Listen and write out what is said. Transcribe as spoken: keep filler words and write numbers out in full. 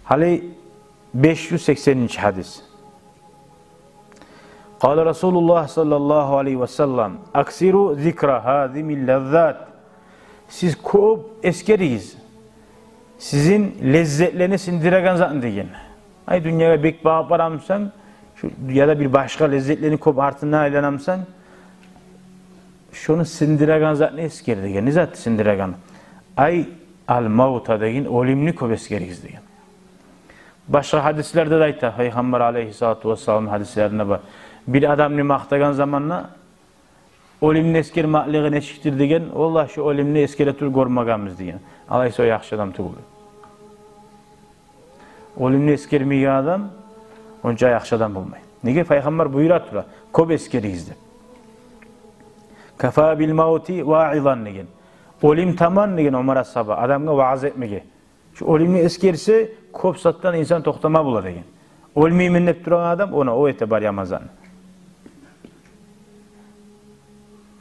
Гьали беш юз сексенинчи гьадис. Къала Расулуллагь саллаллагьу алайгьи ва саллам: «Аксиру зикра гьазими лаззат». Сиз кёп эсгеригиз сизин леззетлени сындырагъан затны деген. Ай, дюньягъа бек багъып барамысан, шу, яда бир башгъа леззетлени кёп артындан айланамысан, шону сындырагъан затны эсгер деген. Не затны сындырагъан? Ай, ал-мавта деген, оьлюмню кёп эсгеригиз деген. Башгъа гьадислерде де айта, Пайхаммар алайгьиссалату вассалам гьадислеринде бар. Бир адамны макътагъан заманда оьлюмню эсгермеклиги нечикдир деген, валлагь, шу оьлюмню эсгере туруп гёрмегенбиз деген. Алайса, о яхшы адам тюгюл. Оьлюмню эсгермейген адам онча яхшы адам болмай. Неге? Пайхаммар буюра тура, кёп эсгеригиз деп. «Кафа бил мавти ваизан» деген. Оьлюм таман деген Омар асгьаба адамгъа вааз этмеге. Шу оьлюмню эсгерсе, кёп затдан инсан токътама бола деген. Оьлмеймен деп турагъан адам, ону о эте бар яман затны.